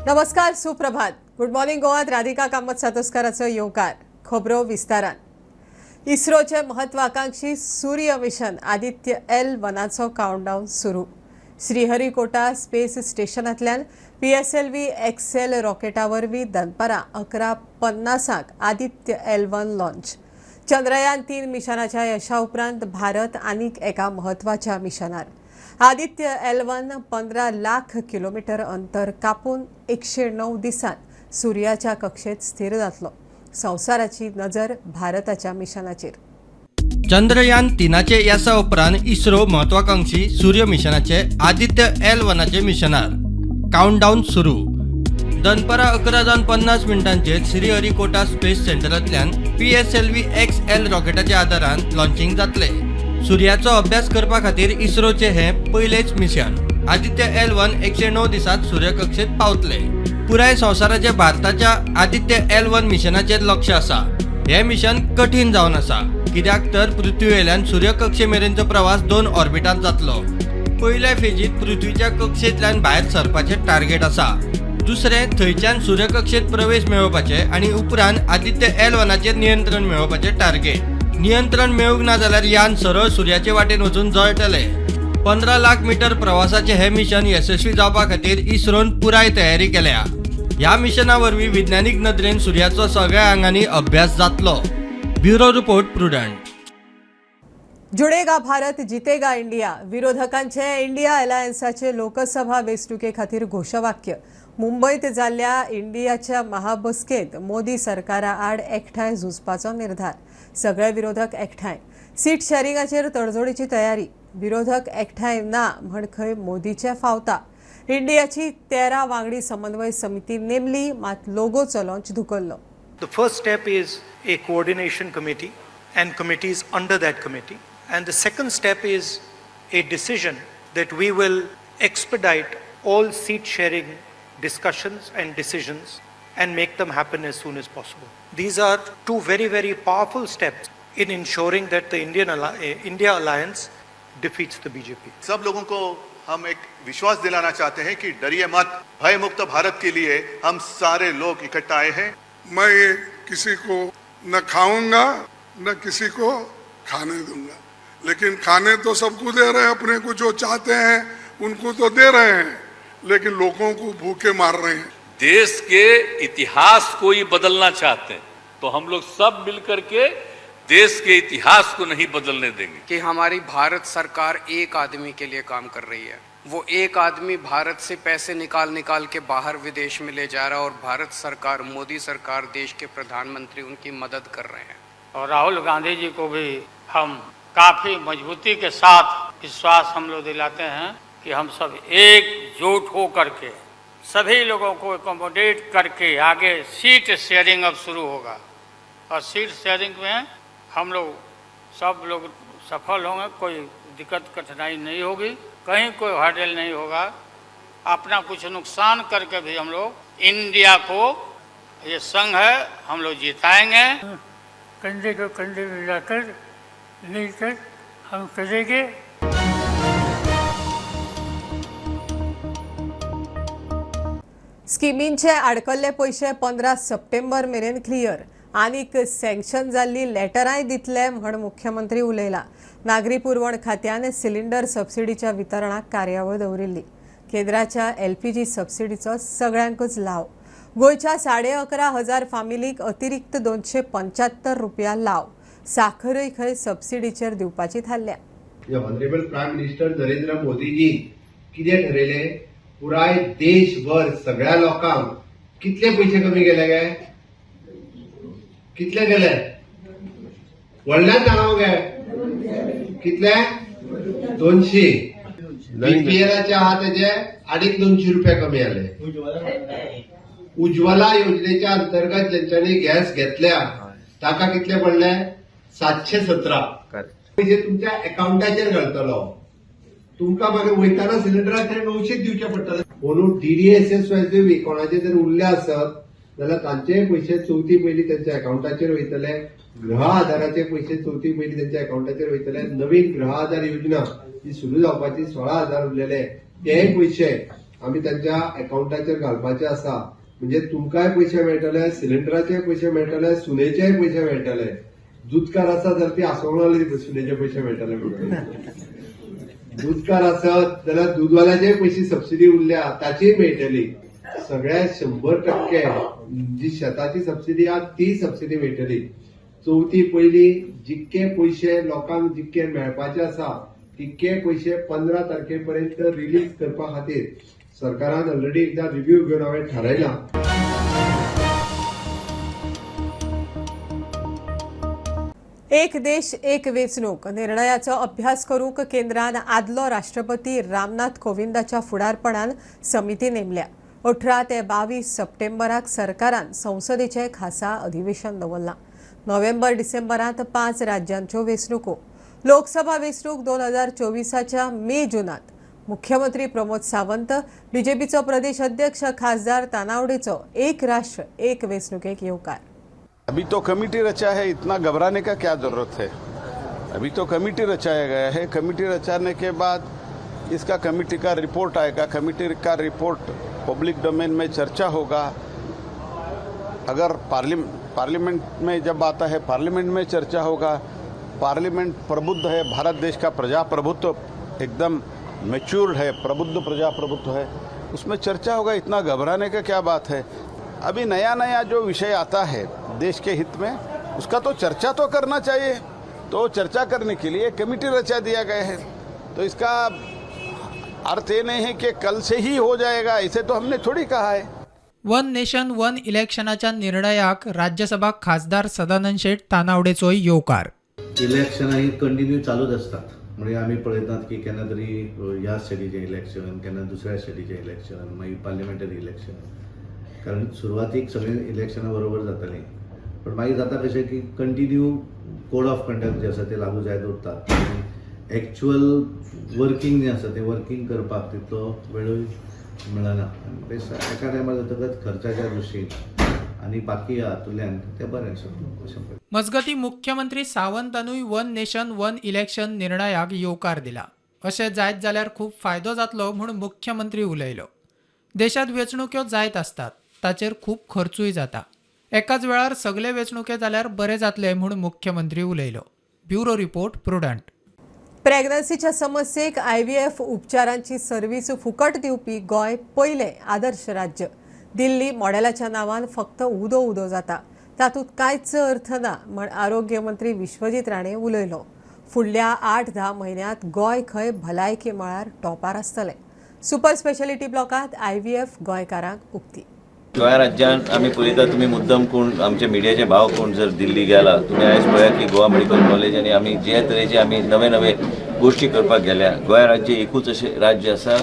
नमस्कार, सुप्रभात। Good morning गोवात राधिका कामत सातोस्काराचो येवकार। खबरो विस्तारान। इस्रोचे महत्वाकांक्षी सूर्य मिशन आदित्य एल वनाचो काउंटडावन सुरू। श्रीहरिकोटा स्पेस स्टेशनांतल्यान पीएसएलव्ही एक्सएल रॉकेटा वरवीं दनपारां 11:50 Aditya L one launch. Chandrayaan 3 मिशनाच्या यशा उपरांत भारत आनीक एका म्हत्वाच्या मिशनार। Aditya L one 15 lakh kilometre अंतर कापून 109 दिसांत सूर्याच्या कक्षेत स्थिर जातलो। संवसाराची नजर भारताच्या मिशनाचेर। चंद्रयान 3चे येसा उपरांत इस्रो महत्वाकांक्षी सूर्य मिशनाचे आदित्य एल वनाचे मिशनार काउंटडावन सुरू। दनपारां 11:50 श्रीहरिकोटा स्पेस सेंटरांतल्यान पीएसएलव्ही एक्सएल रॉकेटाच्या आदारान लॉन्चिंग जातले। सूर्याचो अभ्यास करपा खातीर इस्रोचे हे पयलेच मिशन आदित्य एल वन 109 दिसांत सूर्यकक्षेत पावतले। पुराय संवसाराचे भारताच्या आदित्य एल वन मिशनाचेर लक्ष आसा। हे मिशन कठीण जावन आसा, कित्याक तर पृथ्वीवेल्यान सूर्यकक्षे मेरेनचो प्रवास 2 ऑर्बिटांत जातलो। पयल्या फेजीत पृथ्वीच्या कक्षेंतल्यान भायर सरपाचें टार्गेट आसा, दुसरें थंयच्यान सूर्यकक्षेत प्रवेश मेळोवपाचें आनी उपरांत आदित्य एल वनाचेर नियंत्रण मेळोवपाचें टार्गेट। नियंत्रण मेळूंक ना जाल्यार यान सरळ सूर्याचे वाटेन वचून जळटले। 15 लाख मीटर प्रवासाचे हे मिशन यशस्वी जावपा खातीर इस्रोन पुराय तयारी केल्या। ह्या मिशना वरवीं विज्ञानीक नदरेन सूर्याचो सगळ्या आंगांनी अभ्यास जातलो। Bureau report, Prudent. जुडेगा भारत जितेगा इंडिया। विरोधकांचे इंडिया अलायन्साचे लोकसभा वेंचणुके खातीर घोशवाक्य। मुंबईत जाल्ल्या इंडियाच्या महाबसकेंत मोदी सरकारा आड एकठांय झुजपाचो निर्धार। सगळे विरोधक एकठांय। सीट शेअरिंगाचेर तडजोडीची तयारी। विरोधक एकठांय ना म्हण खंय मोदीचे फावता। इंडियाची 13 वांगडी समन्वय समिती नेमली, मात लोगोचो लॉन्च धुकल्लो। The first step is a coordination committee and committees under that committee. And the second step is a decision that we will expedite all seat sharing discussions and decisions and make them happen as soon as possible. These are two very, very powerful steps in ensuring that the India Alliance defeats the BJP. सब लोगों को हम एक विश्वास दिलाना चाहते हैं कि डरिए मत, भय मुक्त भारत के लिए हम सारे लोग इकट्ठा आए हैं। मैं किसी को न खाऊंगा न किसी को खाने दूंगा, लेकिन खाने तो सबको दे रहे हैं, अपने को जो चाहते हैं उनको तो दे रहे हैं, लेकिन लोगों को भूखे मार रहे हैं। देश के इतिहास को ही बदलना चाहते हैं, तो हम लोग सब मिलकर के देश के इतिहास को नहीं बदलने देंगे। कि हमारी भारत सरकार एक आदमी के लिए काम कर रही है। वो एक आदमी भारत से पैसे निकाल निकाल के बाहर विदेश में ले जा रहा है और भारत सरकार, मोदी सरकार, देश के प्रधानमंत्री उनकी मदद कर रहे हैं। और राहुल गांधी जी को भी हम काफ़ी मजबूती के साथ विश्वास हम लोग दिलाते हैं कि हम सब एकजुट हो करके सभी लोगों को एकोमोडेट करके आगे सीट शेयरिंग अब शुरू होगा और सीट शेयरिंग में हम लोग सब लोग सफल होंगे। कोई दिक्कत कठिनाई नहीं होगी, कहीं कोई हर्डल नहीं होगा। अपना कुछ नुकसान करके भी हम लोग इंडिया को, ये संघ है, हम लोग जिताएंगे। कंधे को कंधे मिलाकर मिलकर हम करेंगे। स्किमींचे आडकल्ले पयशे 15 सप्टेंबर मेरेन क्लियर। आनीक सँक्शन जाल्ली लेटरांय दितले म्हण मुख्यमंत्री उलयला। नागरी पुरवण खात्यान सिलिंडर सबसिडीच्या वितरणाक कार्यावळ दवरिल्ली। केंद्राच्या एलपीजी सबसिडीचो सगळ्यांकूच लाव। गोंयच्या 11,500 फामिलीक अतिरिक्त 275 रुपया लाव। साखरय खंय सबसिडीचेर दिवपाची थारल्या। ऑनरेबल प्रायम मिनिस्टर नरेंद्र मोदीजी कितें ठरयलें, पुराय देशभर सगळ्या लोकांक कितले पयशे कमी केले गे, कितले केले, व्हडल्यान सांगा मगे, कितले, 200। बीपीएलाचे आहा तेजे 250 रुपया कमी आले। उज्ज्वला योजनेच्या अंतर्गत ज्यांच्यानी गॅस घेतल्या ताका कितले पडले, 717 पयशे तुमच्या अकाउंटाचेर घालतलो। तुमकां मागीर वयताना सिलिंडराचेर 900 दिवचे पडटले। म्हणून डीडीएसएस बी कोणाचे जर उरले आसत जाल्यार तांचेय पयशे चवथी पयलीं त्यांच्या अकाउंटाचेर वयतले। गृह आधाराचे पयशे चवथी पयलीं त्यांच्या अकाउंटाचेर वयतले। नवीन गृह आधार योजना जी सुरू जावपाची 16,000 उरलेले तेय पयशे आमी तांच्या अकावंटाचेर घालपाचे आसा. म्हणजे तुमकांय पयशे मेळटले, सिलिंडराचे पयशे मेळटले, सुनेचेय पयशे मेळटले. दुदकार आसा जाल्यार ती आसोंक सुनेचे पयशे मेळटले म्हणून. दूदकार आसत जाल्यार दूदवाल्याचेय पयशे सबसिडी उरल्या ताचीय मेळटली. सगळ्या 100% जी शेताची सबसिडी आहा ती सबसिडी मेळटली. चवथी पयली जितके पयशे लोकांक जितके मेळपाचे आसा तितके पयशे 15 तारखे पर्यंत रिलीज करपा खातीर सरकारान ऑलरेडी एकदा रिव्ह्यू घेवन हांवें थारायलां. एक देश एक वेंचणूक निर्णयाचो अभ्यास करूंक केंद्रान आदलो राष्ट्रपती रामनाथ कोविंदाच्या फुडारपणान समिती नेमल्या. 18 ते 22 सप्टेंबराक सरकारान संसदेचें खासा अधिवेशन दवरलां. नोव्हेंबर डिसेंबरांत 5 राज्यांच्यो वेंचणुको. लोकसभा वेंचणूक 2024च्या मे जुनांत. मुख्यमंत्री प्रमोद सावंत, बीजेपीचो प्रदेश अध्यक्ष खासदार तानावडेचो एक राष्ट्र एक वेंचणुकेक येवकार. अभी तो कमेटी रचा है, इतना घबराने का क्या जरूरत है. अभी तो कमेटी रचाया गया है. कमेटी रचाने के बाद इसका कमेटी का रिपोर्ट आएगा. कमेटी का रिपोर्ट पब्लिक डोमेन में चर्चा होगा. अगर पार्लियामेंट में जब आता है, पार्लियामेंट में चर्चा होगा. पार्लियामेंट प्रबुद्ध है, भारत देश का प्रजाप्रभुत्व एकदम मैच्योर्ड है, प्रबुद्ध प्रजाप्रभुत्व है, उसमें चर्चा होगा. इतना घबराने का क्या बात है. अभी नया नया जो विषय आता है देश के हित में, उसका तो चर्चा तो करना चाहिए. तो चर्चा करने के लिए कमेटी रचा दिया गया है. तो इसका अर्थ ये नहीं है कि कल से ही हो जाएगा, इसे तो हमने थोड़ी कहा है. वन नेशन वन इलेक्शनाच्या निर्णयाक राज्यसभा खासदार सदानंद शेट तानावडेचोय येवकार. इलेक्शनां ही कंटिन्यू चालूच आसतात. म्हणजे आमी पळयतात की केन्ना तरी ह्या स्टेटीचें इलेक्शन, केन्ना दुसऱ्या स्टेटीचें इलेक्शन, मागीर पार्लिमेंटरी इलेक्शन. कारण सुरवातीक सगळीं इलेक्शनां बरोबर जातालीं, पण मागीर जाता कशें की कंटिन्यू कोड ऑफ कंडक्ट जे आसा ते लागू जायत उरता आनी एक्चुअल वर्कींग जें आसा तें वर्कींग करपाक तितलो वेळूय मेळना. आनी ते एका टायमार जातकच खर्चाच्या दृश्टीन आनी बाकी हातूंतल्यान तें बरें आसा अशें पळयता. मजगती, मुख्यमंत्री सावंतानूय वन नेशन वन इलेक्शन निर्णयाक येवकार दिला. अशें जायत जाल्यार खूब फायदो जातलो म्हूण मुख्यमंत्री उलयलो. देशांत वेंचणुक्यो जायत आसतात, ताचेर खूब खर्चूय जाता. एकाच वेळार सगले वेंचणुके जाल्यार बरें जातलें म्हूण मुख्यमंत्री उलयलो. Bureau report, Prudent. प्रेग्नन्सीच्या समस्येक आयव्हीएफ उपचारांची सर्वीस फुकट दिवपी गोंय पयलें आदर्श राज्य. दिल्ली मॉडेलाच्या नांवान फक्त उदो उदो जाता, तातूंत कांयच अर्थ ना म्हण आरोग्य मंत्री विश्वजीत राणे उलयलो. फुडल्या 8-10 म्हयन्यांत गोंय खंय भलायकी मळार टॉपार आसतलें. सुपर स्पेशालिटी ब्लॉकांत आयव्हीएफ गोंयकारांक उक्ती. गोंया राज्यांत आमी पळयता, तुमी मुद्दम कोण आमचे मिडियाचे भाव कोण जर दिल्ली गेला, तुमी आयज पळया की गोवा मेडिकल कॉलेज आनी आमी जे तरेचे आमी नवे नवे गोश्टी करपाक गेल्या. गोंय राज्य एकूच अशें राज्य आसा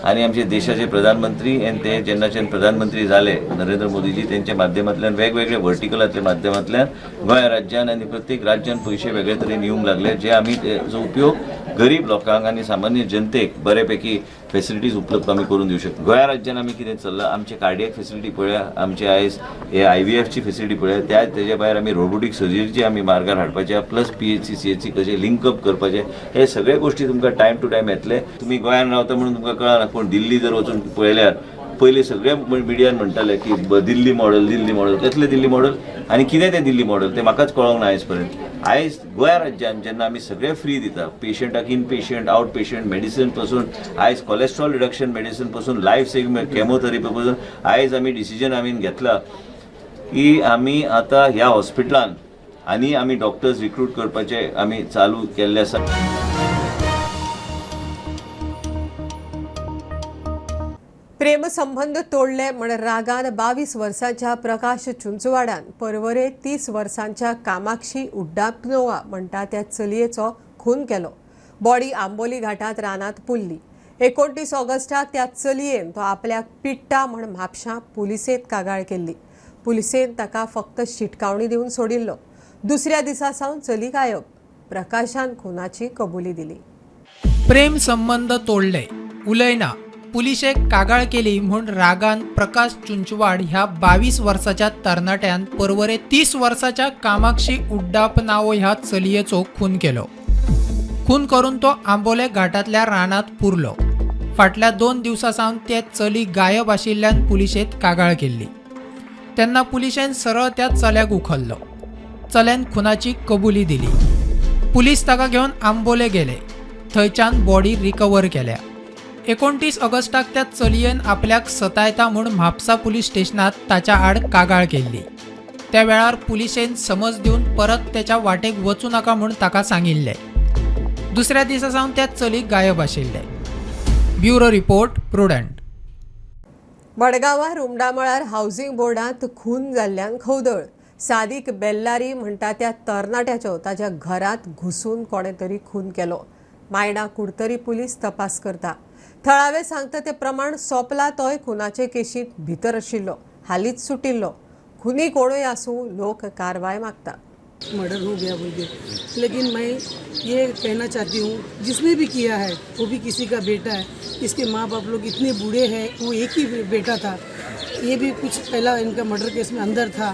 आनी आमचे देशाचे प्रधानमंत्री आनी ते जेन्नाच्यान प्रधानमंत्री जाले नरेंद्र मोदीजी, तेंच्या माध्यमांतल्यान वेगवेगळे वर्टिकलांतल्या माध्यमांतल्यान गोंय राज्यान आनी प्रत्येक राज्यान पयशे वेगळे तरेन येवंक लागले, जे आमी तेजो उपयोग गरीब लोकांक आनी सामान्य जनतेक बऱ्यापैकी फेसिलिटीज उपलब्ध आमी करून दिवं शकता. गोंया राज्यान आमी कितें चल्लां, आमचे कार्डियक फेसिलिटी पळया, आमचे आयज हे आयव्हीएफची फेसिलिटी पळया, त्या तेज्या भायर आमी रोबोटीक सर्जरीची आमी मार्गार हाडपाचे, प्लस पीएचसी सीएचसी कशें लिंकअप करपाचे, हे सगळे गोश्टी तुमकां टायम टू टायम येतले. तुमी गोंयान रावता म्हणून तुमकां कळना, पूण दिल्ली जर वचून पळयल्यार पयलीं सगळे मिडियान म्हणटाले की दिल्ली मॉडेल, दिल्ली मॉडेल. कसलें दिल्ली मॉडेल आनी कितें तें दिल्ली मॉडेल तें म्हाकाच कळोंक ना आयज पर्यंत. आयज गोंया राज्यान जेन्ना आमी सगळें फ्री दिता पेशंटाक, in patient, out patient medicine पासून, आयज कॉलेस्ट्रॉल रिडक्शन मेडिसीन पासून, लायफ सेविंग केमोथेरपी पासून, आयज आमी डिसिजन आमी घेतला की आमी आतां ह्या हॉस्पिटलान आनी आमी डॉक्टर्स रिक्रूट करपाचे आमी चालू केल्ले आसा. प्रेमसंबंध तोडले म्हण रागान 22 वर्सांच्या प्रकाश चुंचवाडान परवरे 30 वर्सांच्या कामाक्षी उड्डापनोवा म्हणटा त्या चलयेचो खून केलो. बॉडी आंबोली घाटात रानात पुरली. 29 ऑगस्टाक त्या चलयेन तो आपल्याक पिट्टा म्हण म्हापशां पुलिसेंत कागाळ केल्ली. पुलिसेन ताका फक्त शिटकावणी दिवन सोडिल्लो. दुसऱ्या दिसा सावन चली गायब. प्रकाशान खुनाची कबुली दिली. प्रेम संबंध तोडले, उलयना, पुलिशेक कागाळ केली म्हूण रागान प्रकाश चुंचवाड ह्या 22 वर्साच्या तरणाट्यान परवरे 30 वर्साच्या कामाक्षी उड्डाप नावो ह्या चलयेचो खून केलो. खून करून तो आंबोले घाटांतल्या रानात पुरलो. फाटल्या 2 दिवसां सावन ते चली गायब आशिल्ल्यान पुलिशेंत कागाळ केल्ली. तेन्ना पुलिशेन सरळ त्या चल्याक उखल्लो. चल्यान खुनाची कबुली दिली. पुलीस ताका घेवन आंबोले गेले. थंयच्यान बॉडी रिकवर केल्या. 29 ऑगस्टाक त्या चलयेन आपल्याक सतायता म्हूण म्हापसा पुलीस स्टेशनांत ताच्या आड कागाळ केल्ली. त्या वेळार पुलिशेन समज दिवन परत त्याच्या वाटेक वचूं नाका म्हूण ताका सांगिल्लें. दुसऱ्या दिसा सावन त्या चली गायब आशिल्लें. Bureau report, Prudent. मडगांवां रुमडामळार हावसिंग बोर्डांत खून जाल्ल्यान खवदळ. सादीक बेल्लारी म्हणटा त्या तरणाट्याचो ताच्या घरांत घुसून कोणें तरी खून केलो. मायणा कुडतरी पुलीस तपास करता. थळावे सांगता ते प्रमाण सोंपला तोय खुनाचे केशींत भितर आशिल्लो, हालींच सुटिल्लो. खुनी कोणूय आसूं, लोक कारवाय मागता. मर्डर हो गया बोल के, लेकिन मैं ये कहना चाहती हूँ जिसने भी किया है वो भी किसी का बेटा है. इसके माँ बाप लोग इतने बूढ़े हैं, वो एक ही बेटा था. ये भी कुछ पहला इनका मर्डर केस में अंदर था.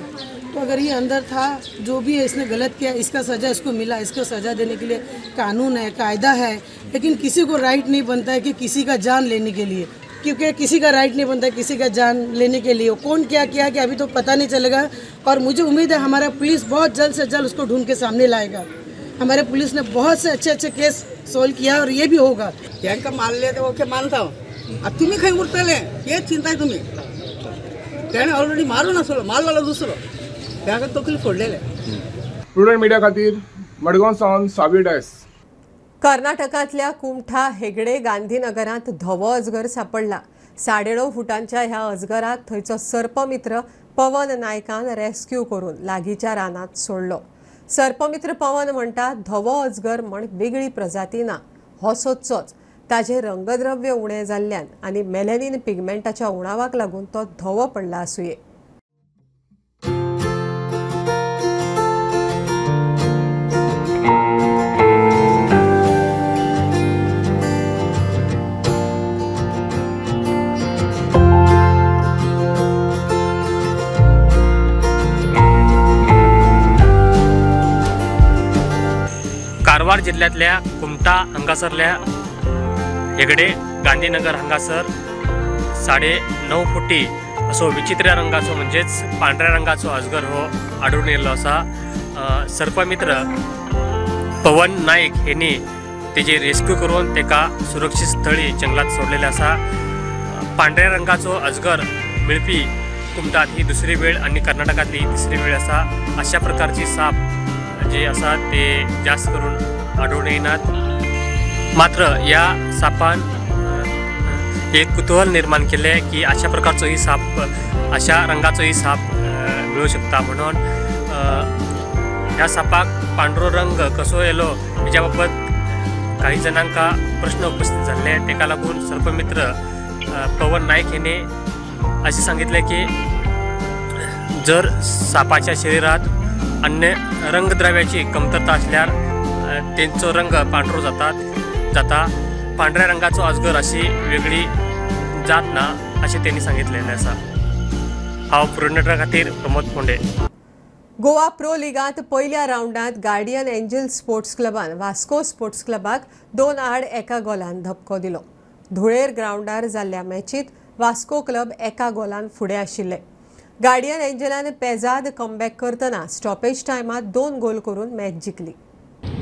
तो अगर ये अंदर था, जो भी है इसने गलत किया, इसका सज़ा इसको मिला. इसको सज़ा देने के लिए कानून है, कायदा है. लेकिन किसी को राइट नहीं बनता है कि किसी का जान लेने के लिए, क्योंकि किसी का राइट नहीं बनता किसी का जान लेने के लिए. कौन क्या किया कि अभी तो पता नहीं चलेगा. और मुझे उम्मीद है हमारा पुलिस बहुत जल्द से जल्द उसको ढूंढ के सामने लाएगा. हमारे पुलिस ने बहुत से अच्छे अच्छे केस सॉल्व किया और ये भी होगा. तांकां मारले ते ओके मानता हांव. आतां तुमी खंय उरतले हेच चिंताय तुमी. तेणें ऑलरेडी मारूं नासलो, मारलेलो दुसरो, ताका तकली फोडलेले. प्रुडंट मिडिया खातीर मडगांव सावन सावी डायस. कर्नाटकांतल्या कुमठा हेगडे गांधीनगरांत धवो अजगर सापडला. 9.5 फुटांच्या ह्या अजगराक थंयचो सर्पमित्र पवन नायकान रेस्क्यू करून लागींच्या रानांत सोडलो. सर्पमित्र पवन म्हणटा धवो अजगर म्हण वेगळी प्रजाती ना, हो सोदचोच. ताजें रंगद्रव्य उणें जाल्ल्यान आनी मेलेनीन पिगमेंटाच्या उणावाक लागून तो धवो पडला आसुये. कारवार जिल्ह्यांतल्या कुमटा हांगासरल्या हेगडे गांधीनगर हांगासर 9.5 फुटी असो विचित्र रंगाचो म्हणजेच पांढऱ्या रंगाचो अजगर हो आढळून येयल्लो आसा. सर्पमित्र पवन नायक हेणी तेजी रेस्क्यू करून तेका सुरक्षीत स्थळी जंगलात सोडलेले आसा. पांढऱ्या रंगाचो अजगर मेळपी कुमटात ही दुसरी वेळ आनी कर्नाटकांतली ही तिसरी वेळ आसा. अशा प्रकारची साप जे आसा ते जास्त करून आढळून येनात. मात्र या सापान एक कुतूहल निर्माण केलें की अशा प्रकारचोही साप, अशा रंगाचोही साप मेळूं शकता म्हणून ह्या सापाक पांढरो रंग कसो येयलो हेच्या बाबत काही जाणांका प्रश्न उपस्थित जाल्ले. तेका लागून सर्पमित्र पवन नायक हेणे अशें सांगितलें की जर सापाच्या शरिरात अन्य रंगद्रव्याची कमतरता असल्यार तेंचो रंग पांढरो जाता. पांढऱ्या रंगाचो अजगर अशी वेगळी जात ना अशें तेणी सांगितलेलें आसा. हांव प्रुडंटा खातीर प्रमोद फोंडे. गोवा प्रो लिगांत पयल्या रावंडांत गार्डियन एंजल स्पोर्ट्स क्लबान वास्को स्पोर्ट्स क्लबाक 2-1 गोलान धपको दिलो. धुळेर ग्रावंडार जाल्ल्या मॅचींत वास्को क्लब 1 गोलान फुडें आशिल्ले. गार्डियन एंजलान पेजाद कमबॅक करतना स्टॉपेज टायमात 2 गोल करून मॅच जिखली.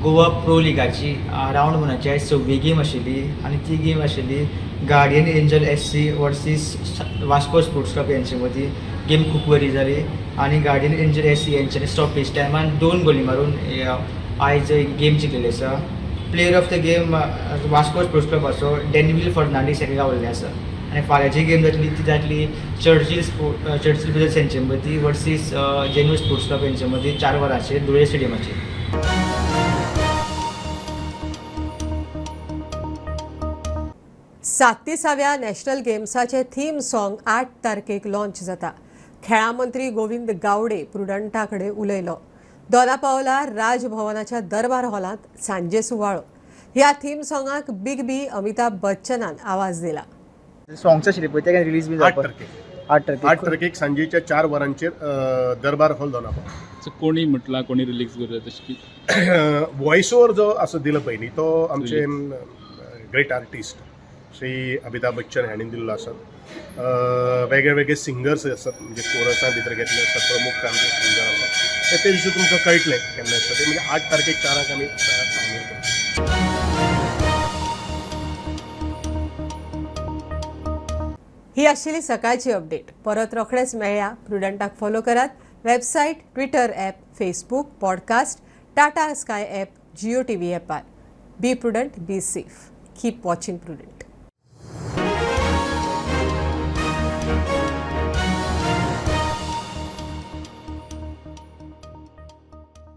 गोवा प्रो लिगाची रावंड वनाची आयज 6वी गेम आशिल्ली आनी ती गेम आशिल्ली Guardian Angel FC versus Vasco sports club यांचे मदीं. गेम खूब बरी जाली आनी गार्डियन एंजल FC यांच्यानी स्टॉपेज टायमान 2 गोली मारून आयज गेम जिखलेली आसा. Player of the game Vasco sports क्लबाचो डॅनवील Fernandes हाका गावल्ले आसा. आनी फाल्यांची गेम जातली ती जातली चर्चील ब्रदर्स यांचे मदीं वर्सीस जेन्यू स्पोर्ट्स क्लब यांचे मदीं 4 वरांचेर धुळे स्टेडियमाचेर. 37व्या नॅशनल गेम्साचे थीम सॉंग 8 तारखेक लॉन्च जाता. खेळां मंत्री गोविंद गावडे प्रुडंटा कडेन उलयलो. दोनापावला राजभवनाच्या दरबार हॉलांत सांजे सुवाळो. ह्या थीम सॉंगाक बिग बी अमिताभ बच्चनान आवाज दिला. सॉंग्स आशिल्ले पळय ते रिलीज बी 8 तारखेक. 8 तारखेक सांजेच्या 4 वरांचेर दरबार हॉल दोनापावला. कोणी म्हटला कोणी रिलीज करता तशी वॉयस ओवर जो असो दिला पळय न्ही तो आमचे ग्रेट आर्टिस्ट श्री अमिताभ बच्चन हांणी दिल्लो आसा. वेगळे वेगळे सिंगर्स आसात, म्हणजे कोरसां भितर घेतले आसात, प्रमुख आमचे सिंगर आसात. ते दिसा तुमकां कळटलें केन्ना आसता ते, म्हणजे 8 तारखेक 4 आमी फायनल करतले. ही आशिल्ली सकाळची अपडेट. परत रोखडेच मेळया. प्रुडंटाक फॉलो करात. Website, Twitter app, Facebook, podcast, Tata Sky app, Jio TV ॲपार. Be prudent, be safe, keep watching Prudent.